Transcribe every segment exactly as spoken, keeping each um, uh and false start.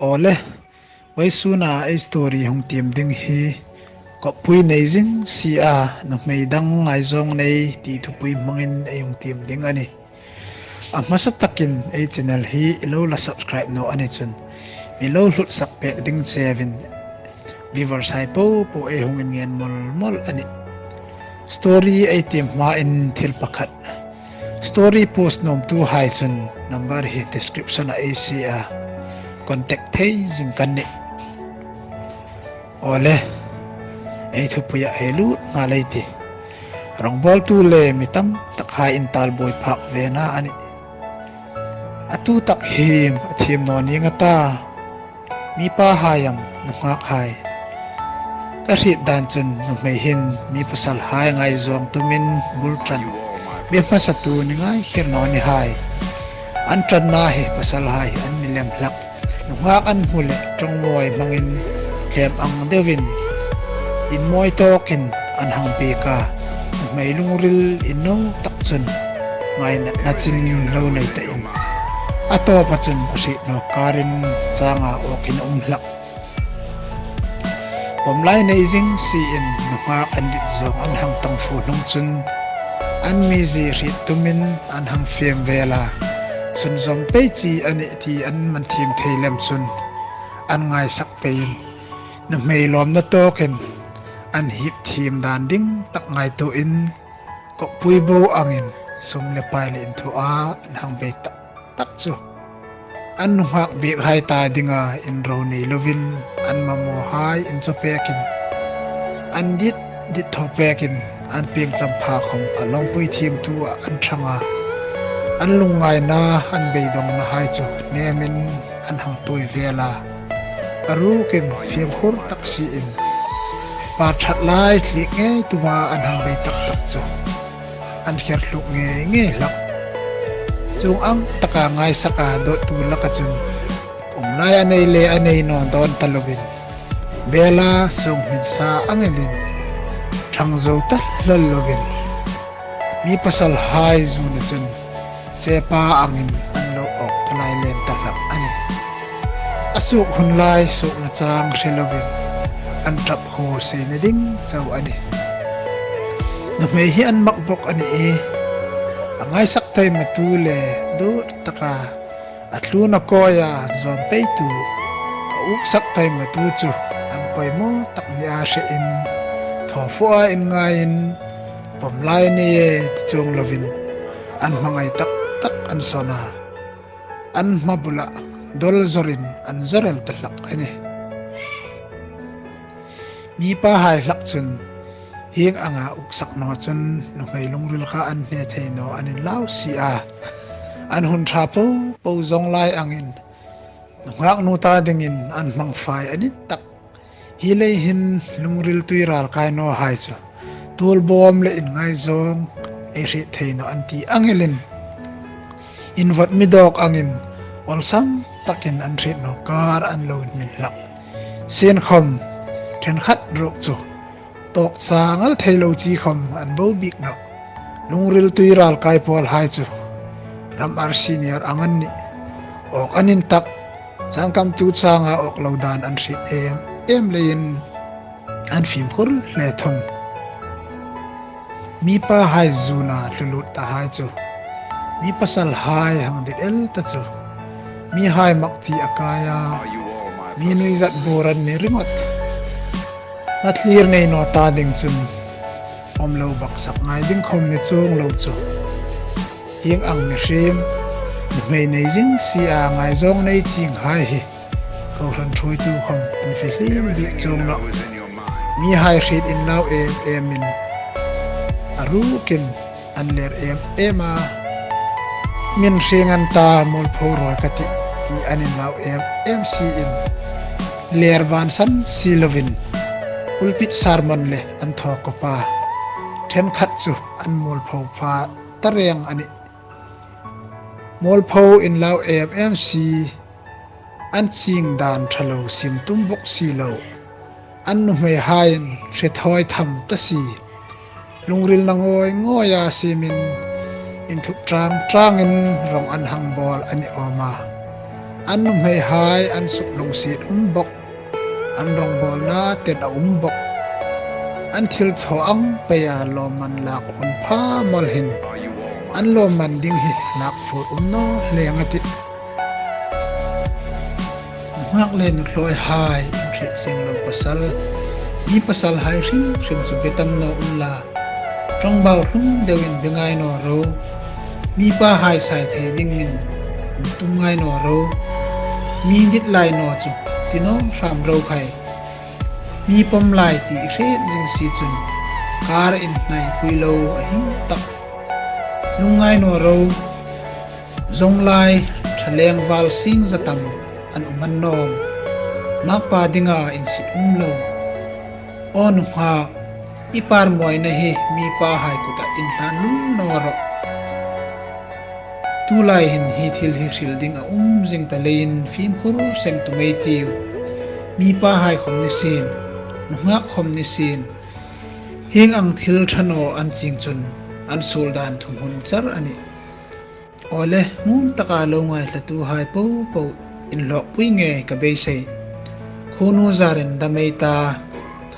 Awle, vawisuna ei story hung tiem ding hi kawppui nei zing si a, nuhmei dang ngaizawng nei ti thupui hmangin ei hung tiem ding a nih. A hmasa takin ei channel hi i lo la subscribe naw a ni chun mi lo hlutsak pek ding cheu in, viewers hai po po ei hung inngen mawl mawl a nih. Story ei tiem hmain thil pakhat, story post nuomtuhai chun number hi description-a ei sie a, contact thei zing kan nih. Awle, ei thupuia hei lut nghal ei tih. Rawngbawltu le mi tam takhai intalbuoi phak vena a nih. A tu tak hi a thiem naw ning a ta, mi pahai am nunghak hai? Ka hriet dan chun nuhmei hin mi pasalhai ngaizawng tumin bul ṭan, mi hmasatu ni ngai kher naw ni hai. An ṭanna hi pasalhai hi an mi lem hlak. Nunghak an hmu leh ṭawngmawi hmangin thlem ang deuin inmawi tawkin an hang biek a. Nuhmei lungril inno tak chun ngainatna chin lo nei ta in, a tawpa chun a hriet nawk karin changa awkin a um hlak. Pawm lai nei zing siin nunghak an dit zawng an hang tang fu hnung chun an mizie hriet tumin an hang fiem vel a. Sunzawm pei chi a nih ti an man thiem thei lem chun an ngaisak peiin, nuhmei lawmna tawkin an hip thiem dan ding tak ngaituoin, kawppui bo angin sum le pai le inthuah an hang bei tak tak chu. An nunghak biekhai ta dinga inro nei lovin, an mamawhai inchaw pekin, an dit dit thaw pekin, an pieng champha khawm a lawmpui thiemtuah an ṭhang a. An lungngaina, an beidawngnahai chu nemin an hang tuoi vel a. A rukin fimkhur tak siin, par ṭhat lai tliek ngei tuma an hang bei tak tak chu an kher hluk ngei ngei hlak. Chuong ang taka ngaisaka dawttu laka chun um lai a nei le a nei naw dawn ta lovin, bela sung hmin sa ang elin ṭhang zo ta hlak lovin, mi pasalhai zuna chun chepa angin an lo awk ta lai lem ta hlak a nih. A suok hun lai suokna chang hre lovin an ṭap hur seina ding chau a nih. Nuhmei hi an mak bawk a nih. A ngaisak taimatu le dur taka a thlun a kawia zawm peitu, a uksak taimatu chu an poimaw tak nia hrein, thaw fua inngaiin, pawm lai a ni e ti chuong lovin an hmangai tak tak an sawn a. An hma bula dawl zawrin an zawrel ta hlak a nih. Mi pahai hlak chun hieng anga uksak naw chun nuhmei lungril kha an hne thei naw an inlau si a. An hun ṭha po po zawng lai angin nunghak nu ta dingin an hmang fai a ni tak. Hi lei hin lungril tuiral kai nawhai chu tuolbawm le inngaizawng ei hriet thei naw an ti ang elin, invawt mi dawk angin awlsam takin an hriet naw kar an lo inhmin hlak. Sienkhawm ṭhenkhat ruok chu tawk changal thei lo chi khawm an bo bik nawh. Lungril tuiral kai pawlhai chu ram ar senior ang an nih. Awk an intak, changkamtu changa awk lo dan an hriet em em leiin an fimkhur hle thung. Mi pahai zuna thlulut tahai chu mi pasalhai hang dit el ta chu, mihai mak ti a kai a, mi nuizat bur an ni ringawt. Hna thlir nei naw ta ding chun pawm lo baksak ngai ding khawm ni chuong lo chu. Hieng ang mihriem nuhmei nei zing si a ngaizawng nei chienghai hi kohran ṭhuoitu khawm an fihlim bik chuong nawh. Mihai hriet inlau em emin a rukin an ler em em a. Min hrieng an ta, mualpho rawi ka tih ti an inlau em em siin, ler vansan si lovin pulpit sermon le an thaw kawp a. Ṭhenkhat chu an mualpho pha ta reng a nih. Mualpho inlau em em si, an chieng dan ṭha lo sim tum bawk si lo. An nuhmeihaiin hre thawi tham ta si. Lungril na ngawi ngawia simin inthup ṭang ṭangin rawng an hang bawl a ni awm a. An nuhmeihai an suk lungsiet um bok, an rongbawlna ten a um bok. An thil thaw ang peia lawmman lak hun pha mawl hin an lawmman ding hi lak fur um naw leng a tih. Nunghak le nuthlawihai, inhriet seng lo pasal, mi pasalhai hrim hrim chu be tam naw unla, ṭawngbau hlum deuin be ngai naw ro. Mi pahai sai thei dingin tum ngai naw ro. Mi dit lai naw chu ti naw hram ro khai. Mi pawm lai ti i hriet zing si chun kar inhnaipui lo a hi tak. Lungngai naw ro. Zawng lai ṭha leng val sing za tam an um an nawm. Nakpa dinga insit um lo. Aw nunghak, i par mawina hi mi pahai kuta inhlan lul naw rawh. Tulai hin hi thil hi hril ding a um zing ta leiin fimkhur seng tum ei tiu. Mi pahai khawm ni sien, nunghak khawm ni sien, hieng ang thil ṭha naw an ching chun an suol dan thum hun char a nih. Awle, hmun taka lo ngaithlatuhai popo, inhlawkpui ngei ka beisei. Khunu zarin dam ei ta,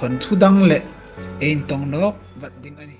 thawnthu dang le ei intong nawk vat ding a nih.